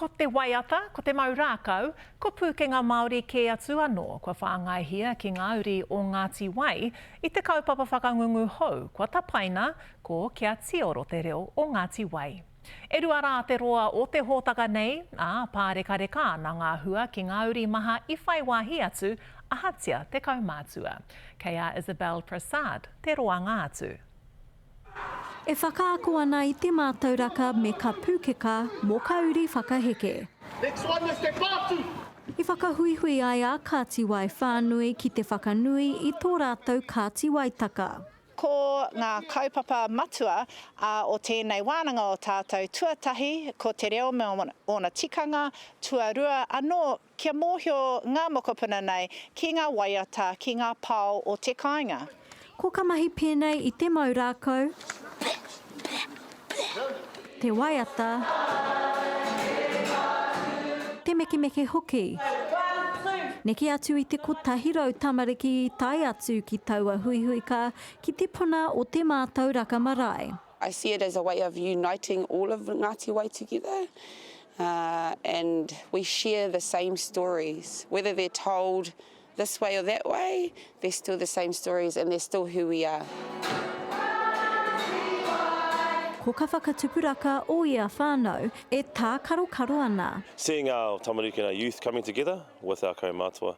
Ko te waiata, ko te mau rākau, ko pūkenga Māori kē atu anō kua whāngaihia ki ngā uri o Ngāti Wai i te kaupapa whakangungu hou kua tapaina ko Kia Tioro te reo o Ngāti Wai. E rua rā te roa o te hōtaka nei, ā, pārekareka ana ngā hua ki ngā uri maha i whai wāhi atu, ahatia te kaumātua. Kei a Isabelle Prasad te roanga atu. E whakaako ana i te mātauraka me ka pūkeka mō ka uri whakaheke. Next one is Te Pātū. I whakahuihui ai a Kāti Wai whānui ki te whakanui i tō rātou Kāti Waitaka. Ko ngā kaupapa matua o tēnei wānanga o tātou, tuatahi ko te reo me ōna tikanga, tuarua anō kia mōhio ngā mokopuna nei ki ngā waiata, ki ngā pao o te kāinga. Ko ka mahi pēnei i te mau rākau, te waiata, te mekemeke hoki. Neke atu i te 100 tamariki i tae atu ki taua huihuika ki te puna o Te Mātauraka Marae. I see it as a way of uniting all of Ngāti Wai together and we share the same stories, whether they're told this way or that way, they're still the same stories and they're still who we are. Ko ka whakatupuraka o ia whānau e tākarokaro ana. Seeing our tamariki and our youth coming together with our kaumātua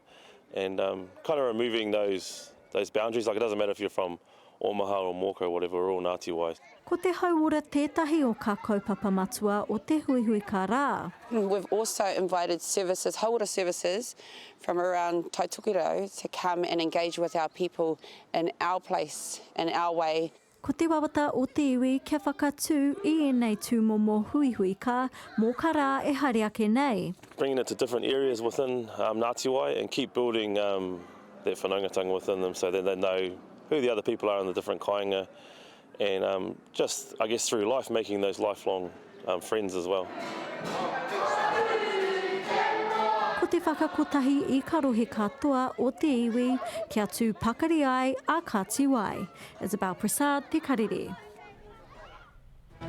and um, kind of removing those, those boundaries, like it doesn't matter if you're from Omaha or Mōkau or whatever, we're all Ngāti Wai. Ko te hauora tētahi o kā kaupapa matua o te huihuika rā. We've also invited services, hauora services from around Tai Tokerau to come and engage with our people in our place, in our way. Ko te wawata o te iwi kia whakatū i ēnei tūmomo huihuika mō ka rā e haere ake nei. Bringing it to different areas within Ngāti Wai and keep building that whanaungatanga within them so that they know who the other people are in the different kāinga and um, just, I guess, through life, making those lifelong um, friends as well. Ko te whakakotahi i ka rohe katoa o te iwi kia tū pakari ai a Kāti Wai. Isabel Prasad, Te Karere.